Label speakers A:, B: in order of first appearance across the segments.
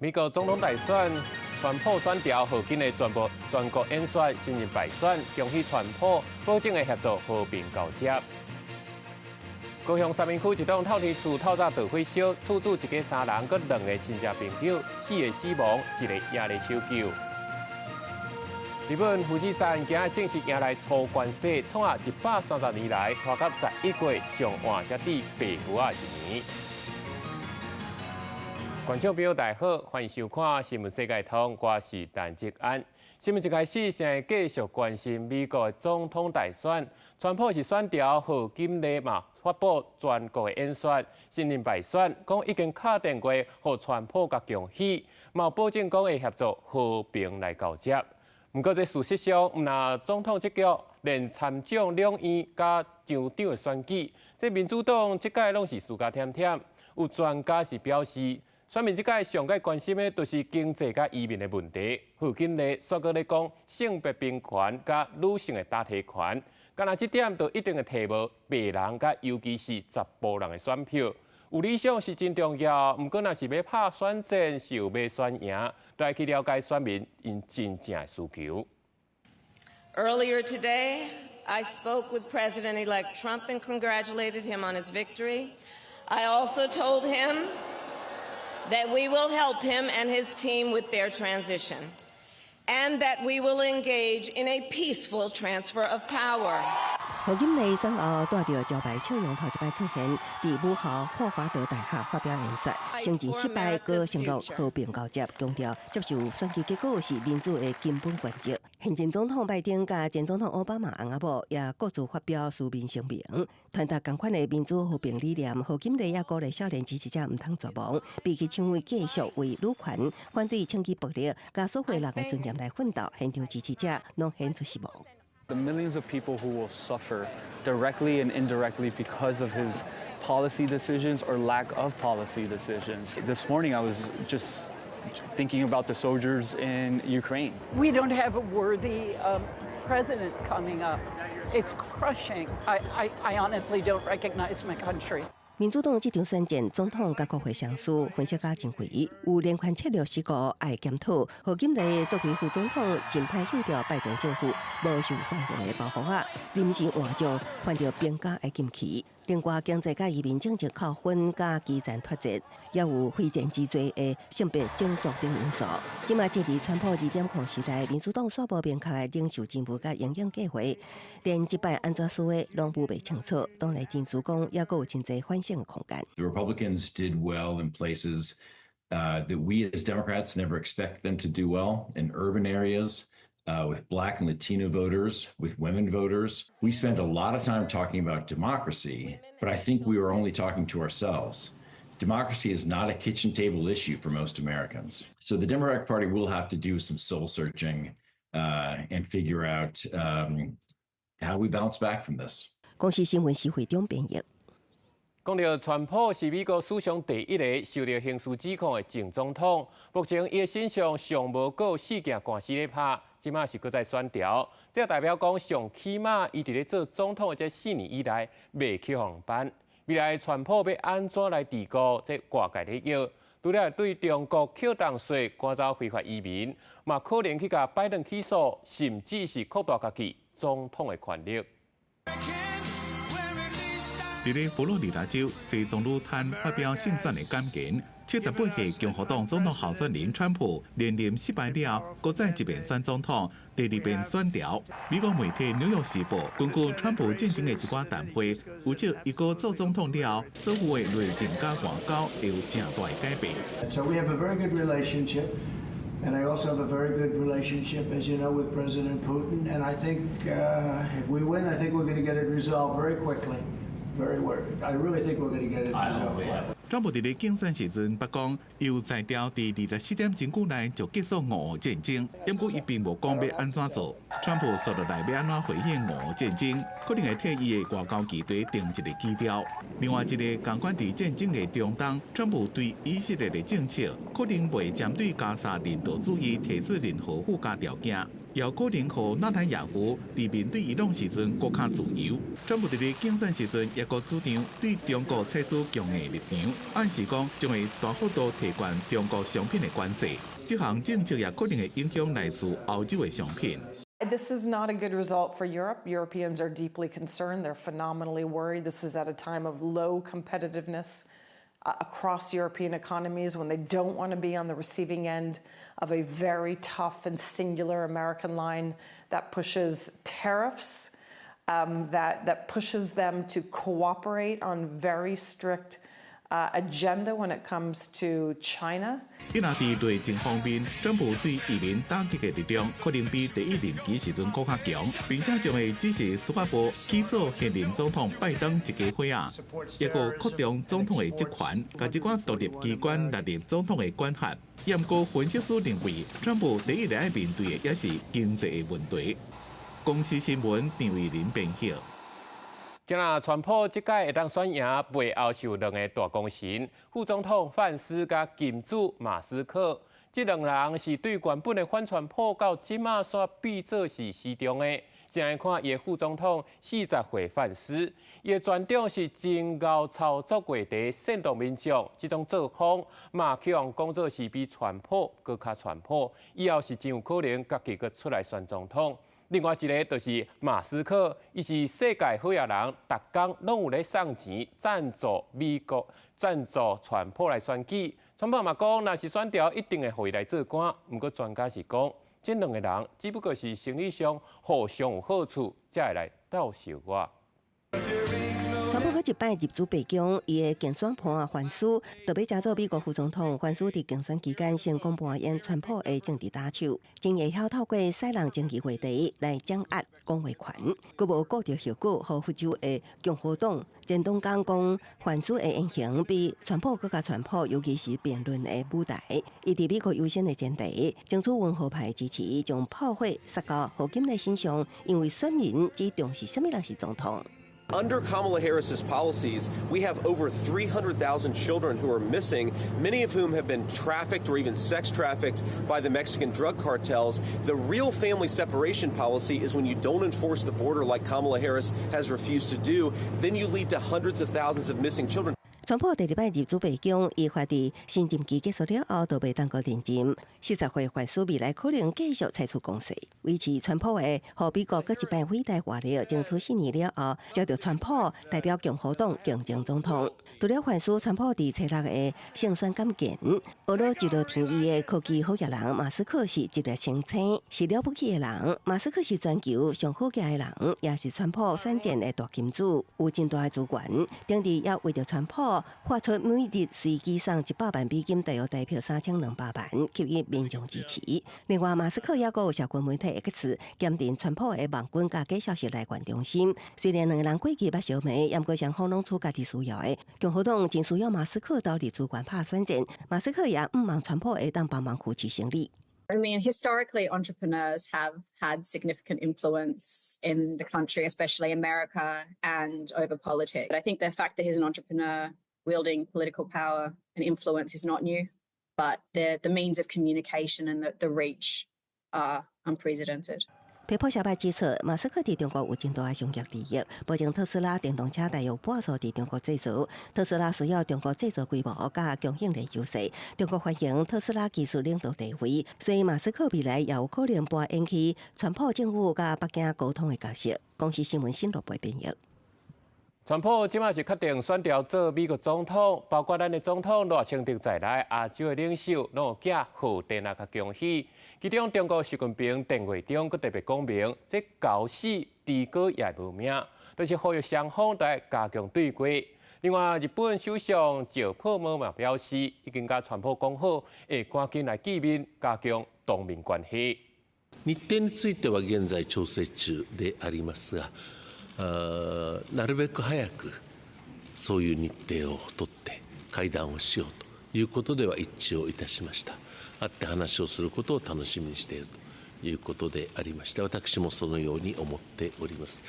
A: 美國總統大選，川普選調賀錦麗宣布全國演說，承認敗選，恭喜川普，保證會協助和平交接。高雄三民區一棟透天厝透早著火燒，厝主一家三人，閣兩個親戚朋友，四个死亡，一個猶咧搶救。日本富士山今日正式迎來初冠雪，創下130年來拖到11月上晚才戴白帽仔一年。觀眾朋友大家好，歡迎收看《新聞世界通》，我是陳志安。新聞一開始，先來繼續關心美國總統大選，川普是選調賀錦麗嘛，發布全國的演說，承認敗選，講已經敲電話予川普共恭喜，嘛保證講會協助和平來交接。毋過這事實上，毋但總統這局，連參眾兩院佮州長的選舉，這民主黨這屆攏是輸甲忝忝。有專家是表示，選民這屆上蓋關心的，就是經濟佮移民的問題。賀錦麗煞閣咧講性別平權佮女性的答題權，敢若這點就一定會提無白人佮尤其是查埔人的選票。有理想是真重要，毋過若是欲拍選戰，是欲選贏，都愛去了解選民𪜶真正的需求。
B: Earlier today, I spoke with President-elect Trump and congratulated him on his victory. I also told him that we will help him and his team with their transition, and that we will engage in a peaceful transfer of power.
C: 賀錦麗選後帶著招牌笑容頭一擺出現，佇母校霍華德大學發表演說，承認失敗，閣承諾和平交接，強調接受選舉結果是民主的根本原則。現任總統拜登佮前總統奧巴馬翁仔某也各自發表書面聲明，傳達仝款的民主和平理念。賀錦麗也鼓勵少年支持者毋通絕望，比起搶位繼續為女權、反對槍支暴力、佮所有人的尊嚴來奮鬥，現場支持者攏顯出失望。
D: The millions of people who will suffer directly and indirectly because of his policy decisions or lack of policy decisions. This morning I was just thinking about the soldiers in Ukraine.
E: We don't have a worthy president coming up. It's crushing. I honestly don't recognize my country.
C: 民主黨這場選戰，總統佮國會雙輸，分析家認為有連環策略失誤愛檢討。賀錦麗作為副總統，真歹向著拜登政府無受歡迎的包袱仔，臨時換將，犯著兵家的禁區。另外，經濟佮移民政策扣分佮基層脫節，也有非戰之罪的性別種族等因素。這馬政治川普2.0時代，民主黨煞無明確的領袖人物佮營養計劃，連這擺按怎輸的攏無袂清楚。黨內人士講，猶閣有真濟反省的空間。
F: The Republicans did well in places that we as Democrats never expect them to do well, in urban areas, with Black and Latino voters, with women voters. We spent a lot of time talking about democracy, but I think we were only talking to ourselves. Democracy is not a kitchen table issue for most Americans. So the Democratic Party will have to do some soul searching and figure out how we bounce back from this.
C: 公視新聞徐惠中編譯。
A: 講到川普是美國史上第一个受著刑事指控的前總統，目前伊的身上尚無閣四件官司咧拍，這馬是閣再選調，這代表講上起碼伊佇咧做總統的這4年以來袂去予人辦。未來川普欲按怎來治國，這外界咧臆，除了對中國課重稅、趕走非法移民，嘛可能去共拜登起訴，甚至是擴大家己總統的權力。
G: 佇咧佛羅里達州，西裝女攤發表勝選的感言。78歲共和黨總統候選人川普連任失敗了，閣再一遍選總統，第二遍選調。美國媒體《紐約時報》根據川普進前的一寡談話，預測伊閣做總統了，所有的內政佮外交會有誠大的改變。
H: So we have a very good relationship, and I also have a very good relationship, as you know, with President Putin. And I think if we win, I think we're going to get it resolved very quickly. Very well. I really think we're going to get it resolved.
G: 川普佇咧競選時陣，捌講有才調佇24點鐘久內就結束俄烏戰爭，毋過伊並無講欲按怎做。川普紲落來欲按怎回應俄烏戰爭，可能會替伊的外交議題定一个基調。另外一个仝款佇戰爭的中東，川普對以色列的政策可能袂針對加沙人道主義提出任何附加條件。有可能予納坦雅胡佇面對伊朗時陣閣較自由。川普佇咧競選時陣，也閣主張對中國採取強硬立場，暗示講將會大幅度提懸中國商品的關稅。這項政策也可能會影響來自歐洲的商品。
I: This is not a good result for Europe. Europeans are deeply concerned. They're phenomenally worried. This is at a time of low competitiveness across European economies when they don't want to be on the receiving end of a very tough and singular American line that pushes tariffs, that pushes them to cooperate on very strict agenda when it comes to China.
G: 伊若佇內政方面，川普對移民打擊的力量可能比第一任期時陣閣較強，並且將會支持司法部起訴現任總統拜登一家伙仔，抑閣擴張總統的職權，共這寡獨立機關納入總統的管轄。毋過分析師認為，川普第一個愛面對的也是經濟的問題。公視新聞張偉林編譯。
A: 今仔川普這屆會當選贏，背後是有兩个大功臣，副總統范斯佮金主馬斯克，這兩人是對原本的反川普到這馬煞變做是死忠的。先來看伊的副總統40歲范斯，伊的專長是真𠢕操作話題，煽動民眾，這種作風嘛去予人講做是比川普閣較川普，以後是真有可能家己閣出來選總統。另外一个就是馬斯克，伊是世界好額人，逐工攏有咧送錢贊助美國、贊助川普來選舉。川普嘛講，若是選著，一定會予伊來做官。毋過專家是講，這兩个人只不過是生意上互相有好處，才會來鬥相活。
C: 川普閣一擺入主白宮，伊的競選伴范斯就欲成做美國副總統。范斯佇競選期間成功扮演川普的政治打手，真會曉透過使人爭議話題來掌握講話權，閣無顧著後果，予佛州的共和黨前黨工講范斯的言行比川普閣較川普，尤其是辯論的舞台。伊佇美國優先的前提，爭取溫和派支持，將炮火殺到賀錦麗身上，因為選民只重視啥物人是總統。
J: Under Kamala Harris's policies, we have over 300,000 children who are missing, many of whom have been trafficked or even sex trafficked by the Mexican drug cartels. The real family separation policy is when you don't enforce the border like Kamala Harris has refused to do, then you lead to hundreds of thousands of missing children.
C: 川普第二擺入主白宮，伊發佇新任期結束了後，就袂當閣連任。40歲范斯未來可能繼續採取攻勢，維持川普的予美國閣一擺偉大活力，爭取4年了後，接著川普代表共和黨競爭總統。除了范斯，川普佇初六的勝選感言，俄羅一落天伊的科技好額人馬斯克是一個聲稱是了不起的人。馬斯克是全球上好額的人，也是川普選戰的大金主，有真大的資源。頂日也為著川普發出每日隨機送100萬美金，大約台幣3200萬，吸引民眾支持。另外，馬斯克也閣有社群媒體 X 檢定川普的網軍佮假消息來源中心。雖然兩个人過去捌相罵，毋過雙方攏處家己需要的。共和黨真需要馬斯克投入資源拍選戰，馬斯克也毋望川普會當幫忙扶持勝利。
K: I mean, historically, entrepreneurs have had significant influence in the country, especially America, and over politics. But I think the fact that he's an entrepreneur wielding political power and influence is not new, but the means of communication and the reach are unprecedented.
C: 彭博社指出，馬斯克佇中國有真大的商業利益，目前特斯拉電動車大約半數佇中國製造。特斯拉需要中國製造規模佮供應鏈優勢，中國歡迎特斯拉技術領導地位，所以馬斯克未來也有可能扮演起川普政府佮北京溝通的角色。公視新聞新羅播編譯。
A: 川普這馬是確定選著做美國總統，包括咱的總統賴清德在內，亞洲的領袖攏有寄賀電來共恭喜。其中，中國習近平電話中閣特別講明，這猴死豬哥也無命，就是呼籲雙方來加強對話。另外，日本首相石破茂嘛表示，已經佮川普講好，會趕緊來見面，加強當面關係。
L: 日程については現在調整中でありますが、なるべく早くそういう日程を取って会談をしようということでは一致をいたしました。会って話をすることを楽しみにしているいうことでありまして、私もそのように思っております。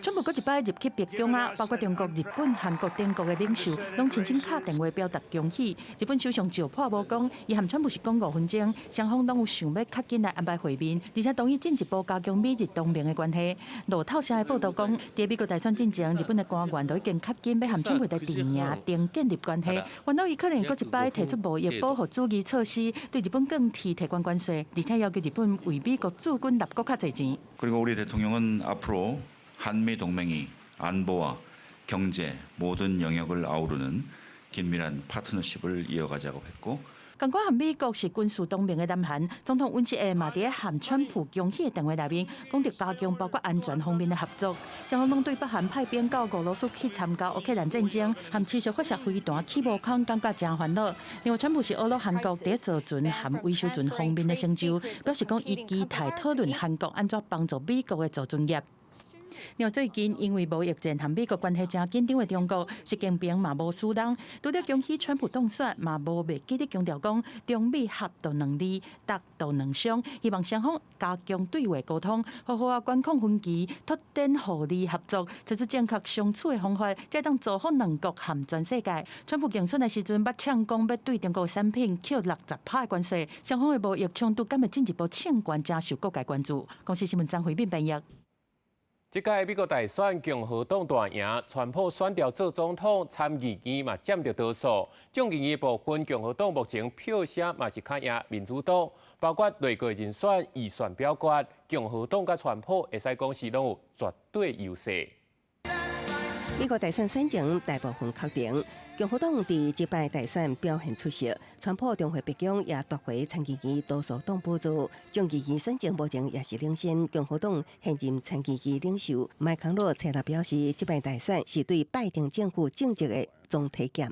M: 川普閣一擺入去白宮啊，包括中國、日本、韓國等國的領袖，攏親身敲電話表達恭喜。日本首相石破茂講，伊和川普是講5分鐘，雙方攏有想欲較緊來安排會面，而且同意進一步加強美日同盟的關係。路透社的報道講，佇美國大選進前，日本的官員都已經較緊欲和川普佇陣營頂建立關係。原來伊可能閣一擺提出貿易保護主義措施，對日本降低提關關稅，而且要求日本為美國駐軍納閣較濟錢。
N: 그리고 우리 대통령은 앞으로 한미 동맹이 안보와 경제 모든 영역을 아우르는 긴밀한 파트너십을 이어가자고 했고
M: 仝款和美國是軍事同盟的南韓總統尹錫悅嘛，佇咧和川普恭喜的電話內面，講著加強包括安全方面的合作。雙方攏對北韓派兵到俄羅斯去參加烏克蘭戰爭，和持續發射飛彈去無空，感覺誠煩惱。另外，川普是呵咾韓國佇造船和維修船方面的成就，表示講伊期待討論韓國按怎幫助美國的造船業。另外，最近因為貿易戰和美國關係誠緊張的中國，習近平嘛無輸人，除了恭喜川普當選，嘛無袂記得強調講中美合就兩利，觸就兩傷，希望雙方加強對話溝通，好好仔管控分歧，拓展互利合作，找出正確相處的方法，才當造福兩國和全世界。川普競選的時陣，捌嗆講欲對中國產品扣60%的關稅，雙方的貿易衝突敢會進一步升懸，誠受各界關注。公視新聞張惠敏編譯。
A: 這屆美國大選共和黨大贏，川普選著做總統，參議院嘛佔著多數。眾議院部分共和黨目前票聲嘛是較贏民主黨，包括內閣人選、預算表決，共和黨佮川普會使講是攏有絕對優勢。
C: 美國大選選情大部分確定，共和黨佇這擺大選表現出色，川普重回白宮也奪回參議院多數黨寶座。眾議院選情目前也是領先共和黨現任參議院領袖麥康諾冊來表示，這擺大選是對拜登政府政績的總體檢。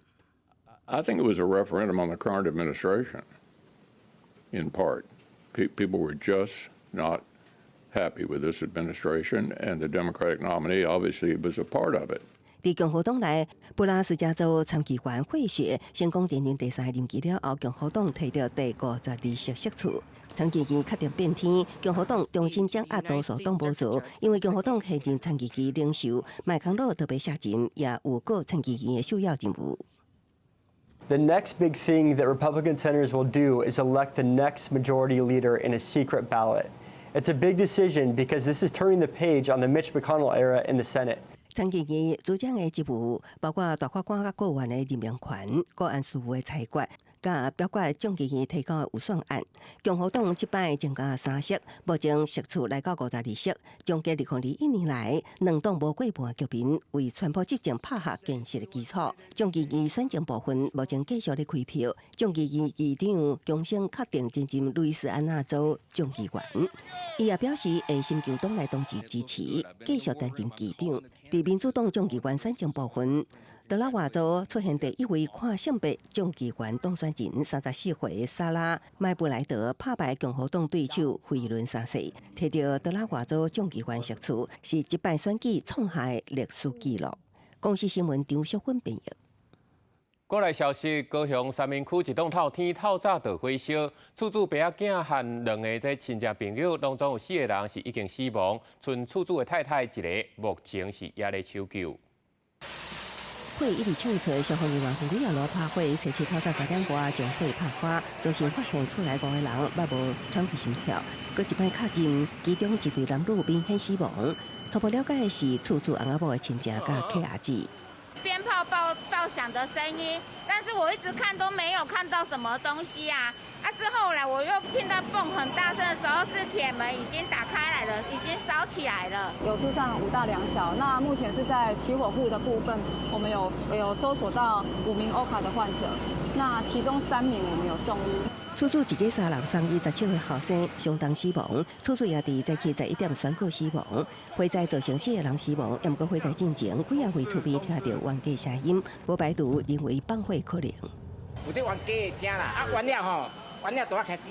O: I think it was a referendum on the current administration. In part, people were just not happy with this administration, and the Democratic nominee obviously was a part of it.
C: 佇共和黨內，布拉斯加州參議員費雪成功連任第三任期了後，共和黨提著第52席席次。參議院確定變天，共和黨重新掌握多數黨寶座，因為共和黨現任參議院領袖麥康諾特別卸任，也有過參議院的首要任務。
P: The next big thing that Republican senators will do is elect the next majority leader in a secret ballot. It's a big decision because this is turning the page on the Mitch McConnell era in the Senate.
C: 參議院主掌的職務包括大法官佮閣員的任命權、國安事務的裁決，佮表決眾議院提交的預算案。共和黨這擺增加3席，目前席次來到52席，終結2021年來兩黨無過半局面，為川普執政拍下堅實的基礎。眾議院選情部分目前繼續咧開票，眾議院議長強生確定擔任路易斯安那州眾議員，伊也表示會尋求黨內同志支持，繼續擔任議長。佇民主黨眾議員選情部分，德拉瓦州出現第一位跨性別眾議員當選人，34歲莎拉麥布萊德拍敗共和黨對手費倫三世，提著德拉瓦州眾議員席次，是這擺選舉創下的歷史紀錄。公視新聞張淑芬編譯。
A: 國內消息，高雄三民區一棟透天透早著火燒，厝主爸仔囝和兩个這親戚朋友，當中有四個人是已經死亡，賰厝主的太太一个，目前是猶咧搶救。
C: 火一直衝出，消防人員分幾仔路拍火，初七透早3點外將火拍花，隨時發現厝內五個人捌無喘氣心跳，閣一擺確認，其中一對男女明顯死亡。初步了解的是厝主翁仔某的親戚佮契仔姊。
Q: 鞭炮爆爆響的聲音，但是我一直看都沒有看到什麼東西啊。啊，是後來我又聽到嘣很大聲的時候，是鐵門已經打開來了，已經燒起來了。
R: 有疏散五大兩小，那目前是在起火戶的部分，我們有搜索到5名歐卡的患者，那其中3名我們有送醫。
C: 厝主一家三人送醫，17歲後生相當死亡，厝主也佇早起11點宣告死亡。火災造成四個人死亡，毋過火災進前幾仔位厝邊聽著冤家聲音，無排除認為放火可能。
S: 有啲冤家的聲啦，啊冤了吼，冤了就開始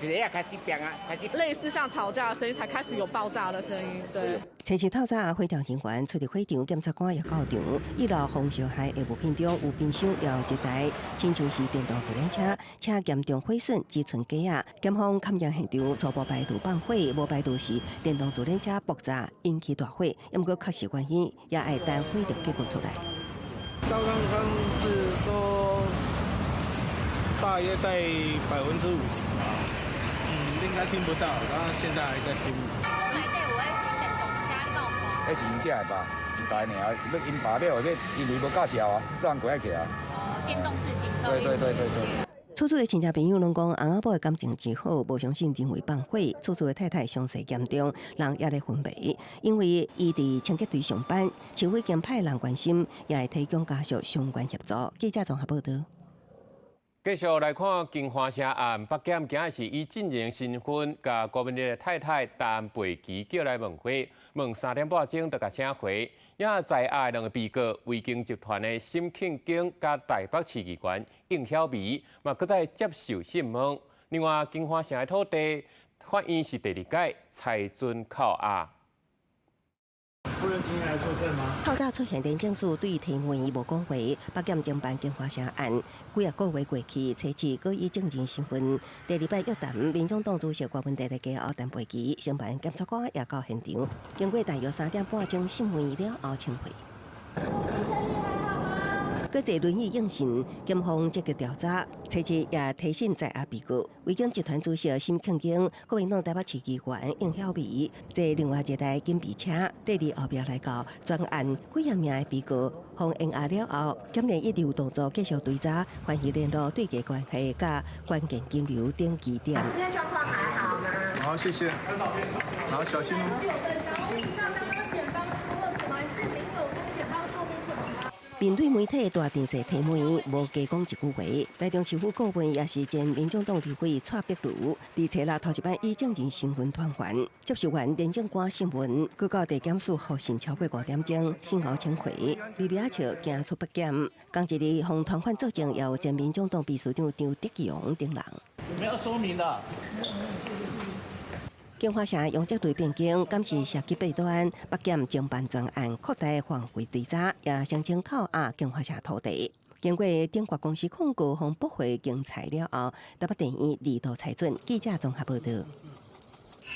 S: 一个開始變啊，開始。
T: 類似像吵架的聲音，才開始有爆炸的聲音。對。
C: 測試透早，火調人員出入火場，檢察官也到場。一樓封燒害的物品中有冰箱，也有一台親像是電動自行車，車嚴重毀損，只剩架仔。檢方勘驗現場初步排除放火，無排除是電動自行車爆炸引起大火。毋過確實原因也愛等火調結果出來。
U: 剛剛是說大約在50%吧，應該聽不到，剛剛現在還在聽。
V: 那是𪜶囝的吧，一台爾，欲𪜶爸了，欲因為無駕照啊，這樣過來去啊。
W: 電動自行車。
V: 對對對對對。
C: 厝主的親戚朋友攏講，翁仔某的感情真好，無相信認為放火。厝主的太太傷勢嚴重，人也咧昏迷，因為伊佇清潔隊上班，市府已經派人關心，也會提供家屬相關協助。記者綜合報道。
A: 繼續來看金華城案，北檢今日是以證人身份，共郭文的太太陳佩琪叫來問話，問3點半鐘就共請回。也在押兩个被告，維京集團的沈慶京佮台北市議員應曉薇，嘛閣再接受訊問。另外，金華城的土地，法院是第二屆裁准扣押。
X: 夫人今天來作證嗎？
C: 透早出現廉政署對提問伊無講話，北檢偵辦金華城案，幾仔個月過去，初次閣以證人身份，第二擺約談民眾黨主席郭文哲的家後陳佩琪，承辦檢察官也到現場，經過大約3點半鐘訊問了後請回。閣坐輪椅應訊，檢方積極調查，初次也提審在押被告，維京集團主席沈慶京、國民黨台北市議員應曉薇，坐另外一台警備車，綴佇後壁來到全案幾仔名的被告，予延押了後，檢驗一直有動作繼續追查，關係聯絡對價關係佮關鍵金流等疑點。
Q: 今天狀況還好嗎？
U: 好，謝謝。好，小心。
C: 面對媒體大電視提問，無加講一句話。台中市府顧問也是前民眾黨立委蔡壁如，佇初六頭一擺以證人身份傳喚，接受完廉政官訊問，閣到地檢署候審超過5點鐘，訊後請回，微微仔笑行出北檢。仝一日予傳喚作證，也有前民眾黨秘書長張德榮等人。
X: 有沒有說明的？
C: 金華城養殖隊變更，敢是涉及弊端，北檢偵辦專案擴大範圍追查，也申請扣押金華城土地。經過鼎國公司控告予駁回競裁了後，台北地院二度裁准。記者綜合報道。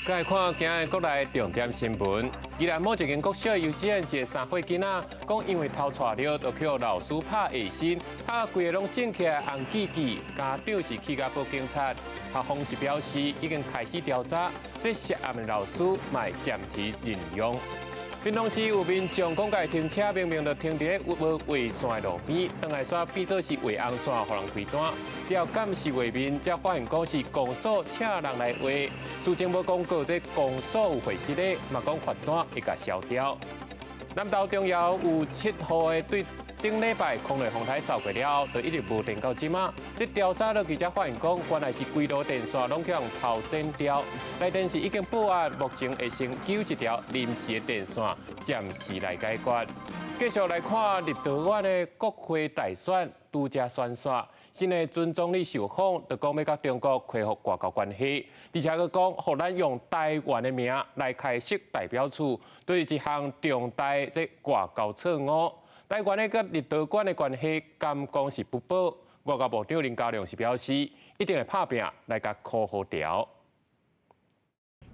A: 來看今日國內重點新聞，宜蘭某一間國小幼稚園一個3歲囡仔，講因為頭掣著，就予老師拍下身，拍規个攏腫起來紅記記，家長是去共報警察，學方是表示已經開始調查，這涉案的老師嘛會暫停任用。屏東市有民眾講，家停車明明就停佇咧無畫線的路邊，轉來煞變做是畫紅線，予人開單。了後監視畫面，才發現講是公所請人來畫，事前無公告這公所有會失的，嘛講罰單會共消掉。南投中寮有7戶的對頂禮拜空雷風台掃過了後，就一直無電到這馬。這調查落去才發現講，原來是規路電線攏予人偷剪掉。來電是已經報案，目前會先救一條臨時的電線，暫時來解決。繼續來看立陶宛的國會大選，拄才選煞。新的準總理受訪，就講欲佮中國恢復外交關係，而且閣講，予咱用台灣的名來開設代表處，對一項重大這外交錯誤。台灣的佮立陶宛的關係，敢講是不保。外交部長林佳龍是表示，一定會拍拚來共箍好牢。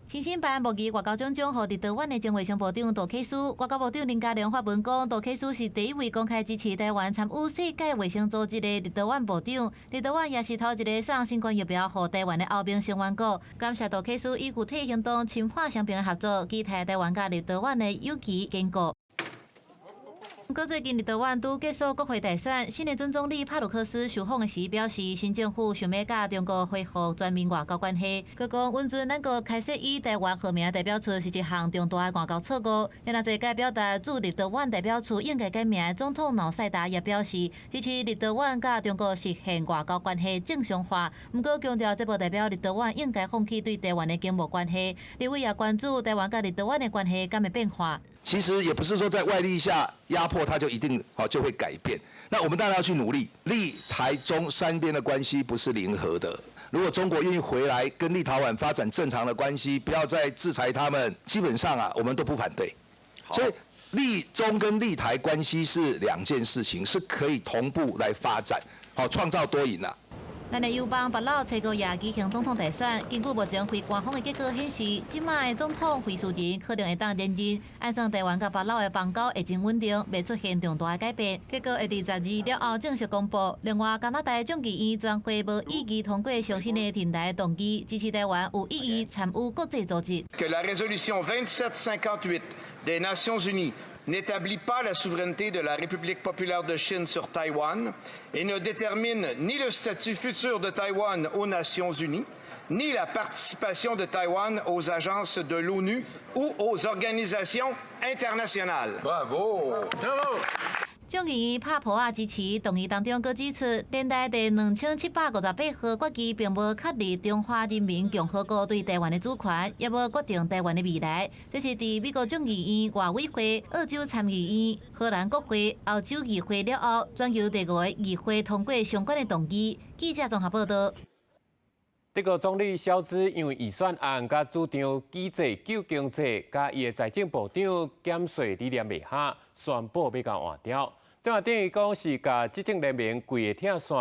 Y: 新新辦模擬外交獎章予立陶宛的前衛生部長杜啟思，外交部長林佳龍發文講，杜啟思是第一位公開支持台灣參與世界衛生組織的立陶宛部長。立陶宛也是頭一个送新冠疫苗予台灣的歐盟成員國。感謝杜啟思以具體行動深化雙邊合作，期待台灣佮立陶宛的友誼堅固。毋過最近立陶宛拄結束國會大選，新的準總理帕魯克斯受訪的時表示，新政府想欲佮中國恢復全面外交關係。閣講，允准咱國開設以台灣號名代表處是一項重大的外交錯誤。也若濟屆表達駐立陶宛代表處應該改名，總統瑙塞達也表示支持立陶宛佮中國實現外交關係正常化。毋過強調，這無代表立陶宛應該放棄對台灣的經貿關係。立委也關注台灣佮立陶宛的關係敢會變化。
Z: 其實也不是說在外力下壓迫，他就一定就會改變。那我們當然要去努力。立台中三邊的關係不是零和的。如果中國願意回來跟立陶宛發展正常的關係，不要再制裁他們，基本上啊，我們都不反對。所以立中跟立台關係是兩件事情，是可以同步來發展，好創造多贏啦。
Y: 咱的友邦帛琉初五夜舉行總統大選，根據目前非官方的結果顯示，這擺的總統惠恕仁可能會當連任。按算台灣佮帛琉的邦交會真穩定，袂出現重大的改變。結果會佇12了後正式公布。另外，加拿大眾議院全會無異議通過上新的停台動議，支持台灣有意義參與國際組織。
B: Que la résolution 2758 des Nations Unies n'établit pas la souveraineté de la République populaire de Chine sur Taïwan et ne détermine ni le statut futur de Taïwan aux Nations Unies, ni la participation de Taïwan aux agences de l'ONU ou aux organisations internationales.
Z: Bravo!
Y: Bravo! 眾議院拍噗仔支持，動議當中閣指出，聯大第2758號決議並無確立中華人民共和國對台灣的主權，也無決定台灣的未來。這是佇美國眾議院、外委會、澳洲參議院、荷蘭國會、歐洲議會了後，全球第五个議會通過相關的動議。記者綜合報道。
A: 德國總理蕭茲因為預算案佮主張舉債救經濟，佮伊的財政部長減稅理念袂合，宣布欲共換掉。這嘛等於講是共執政聯盟規个拆散。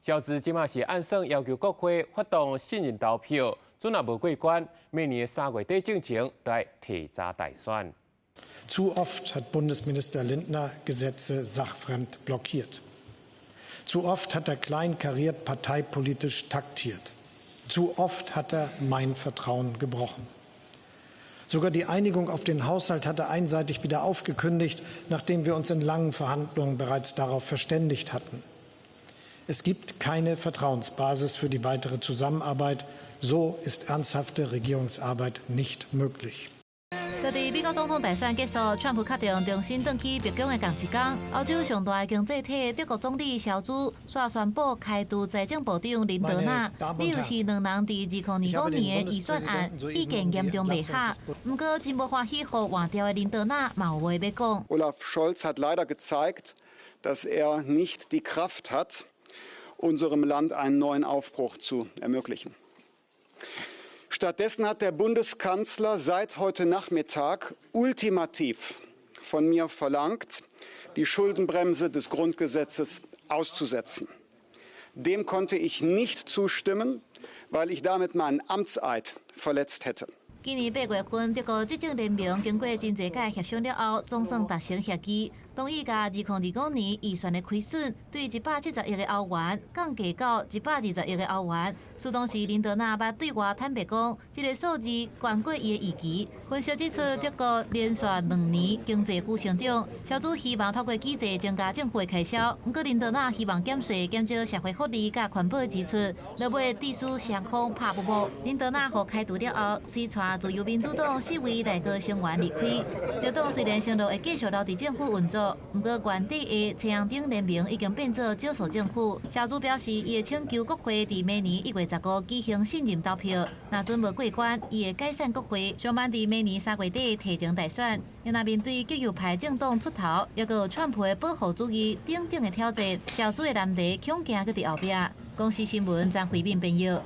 A: 蕭茲這馬是按算要求國會發動信任投票，準若無過關，明年3月底進前就愛提早大選。
D: Zu oft hat Bundesminister Lindner Gesetze sachfremd blockiert. Zu oft hat er kleinkariert parteipolitisch taktiert. Zu oft hat er mein Vertrauen gebrochen. Sogar die Einigung auf den Haushalt hat er einseitig wieder aufgekündigt, nachdem wir uns in langen Verhandlungen bereits darauf verständigt hatten. Es gibt keine Vertrauensbasis für die weitere Zusammenarbeit. So ist ernsthafte Regierungsarbeit nicht möglich.
Y: 就佇美國總統大選結束，川普確定重新轉去白宮的仝一工，歐洲上大的經濟體德國總理蕭茲煞宣布開除財政部長林德納，理由是兩人佇2025年的預算案意見嚴重袂合。毋過真無歡喜，予換掉的林德納嘛有話欲講。
E: Olaf Scholz hat leider gezeigt, dass er nicht die Kraft hat, unserem Land einen neuen Aufbruch zu ermöglichen. Stattdessen hat der Bundeskanzler seit heute Nachmittag ultimativ von mir verlangt, die Schuldenbremse des Grundgesetzes auszusetzen. Dem konnte ich nicht zustimmen, weil ich damit meinen Amtseid verletzt hätte.
Y: 今年8月份，德國執政聯盟經過真濟擺協商了後，總算達成協議，同意共2025年預算的虧損對170億个歐元降低到120億个歐元。事當時林德納捌對外坦白講，這个數字懸過伊的預期。分析指出，德國連續2年經濟負成長，蕭茲希望透過舉債增加政府的開銷。毋過林德納希望減稅、減少社會福利佮環保支出，落尾致使雙方拍不和。林德納予開除了後，隨𤆬自由民主黨四位內閣成員離開。兩黨雖然承諾會繼續留佇政府運作，毋過原底的青紅燈聯盟已經變做少數政府。蕭茲表示，伊會請求國會佇明年1月15舉行信任投票，若準無過關，伊會解散國會，上慢佇明年3月底提前大選。若面對極右派政黨出頭，抑閣有川普的保護主義等等的挑戰，蕭茲的難題恐驚閣佇後壁。公視新聞張惠敏編譯。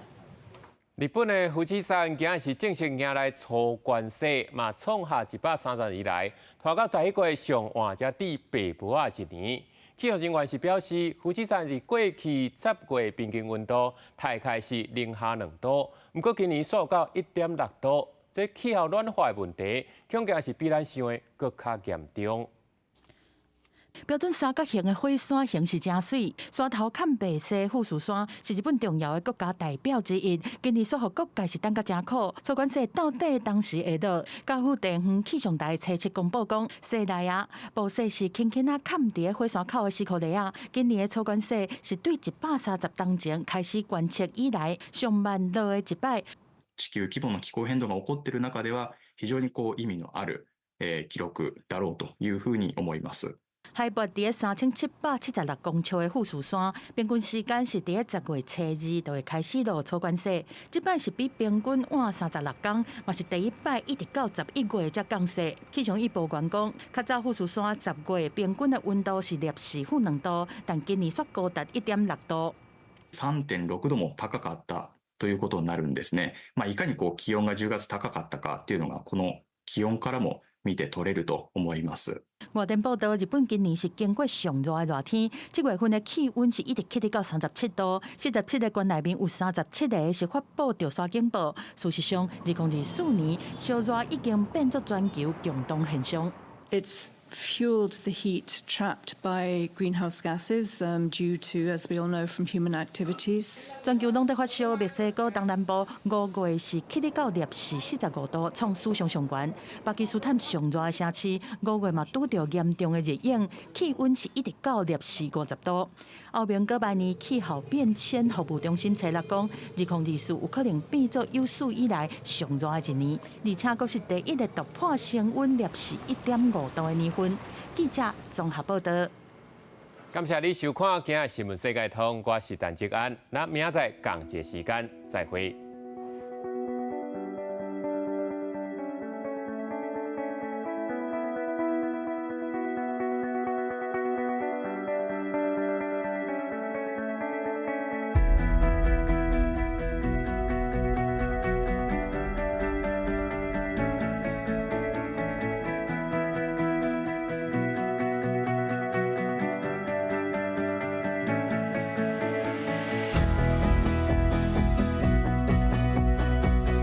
A: 日本的富士山今日是正式迎來初冠雪，嘛創下130年來拖到十一月上晚才戴白帽仔一年。氣象人員是表示，富士山佇過去10月平均溫度大概是零下2度，毋過今年煞到1.6度，這氣候暖化的問題，恐驚是比咱想的閣較嚴重。
M: 標準三角形的火山形是誠媠，山頭崁白雪富士山是日本重要的國家代表之一。今年雪予各界是等甲誠苦，初冠雪到底當時會落？甲府地方氣象台初七公布講，雪來啊，暴雪是輕輕仔崁佇火山口的時刻來啊。今年的初冠雪是對130冬前開始觀測以來上慢落的一擺。
F: 地球規模の気候変動が起こっている中では非常にこう意味のある記録だろうというふうに思います。
M: 海拔佇3776公尺的富士山，平均時間是佇10月初2就會開始落初冠雪。這擺是比平均晚36工，嘛是第一擺一直到11月才降雪。氣象預報員講，較早富士山10月平均的溫度是攝氏-2度，但今年卻高達1.6度。
F: 3.6度も高かった。ということになるんですね。まあ、いかにこう気温が10月高かったかっていうのが、この気温からも見て取れると思います。
M: 外電報道，日本今年是經過上熱的熱天，這月份的氣溫是一直起佇到37度，47個縣內面有37個是發布著沙警報。事實上，2024年燒熱已經變做全球共同現象。
G: It's fueled the heat trapped by greenhouse gases due to, as we all know, from human activities.
M: 全球攏佇發燒，墨西哥東南部5月是起佇到攝氏45度，創史上上懸。巴基斯坦上熱的城市5月嘛拄著嚴重的熱湧，氣溫是一直到攝氏50度。歐盟哥白尼氣候變遷服務中心初六講，2024有可能變做有史以來上熱的一年，而且閣是第一個突破升溫攝氏1.5度的年份。記者綜合報道。
A: 感謝你收看今仔新聞世界通，我是陳志安，咱明仔載仝一個時間再會。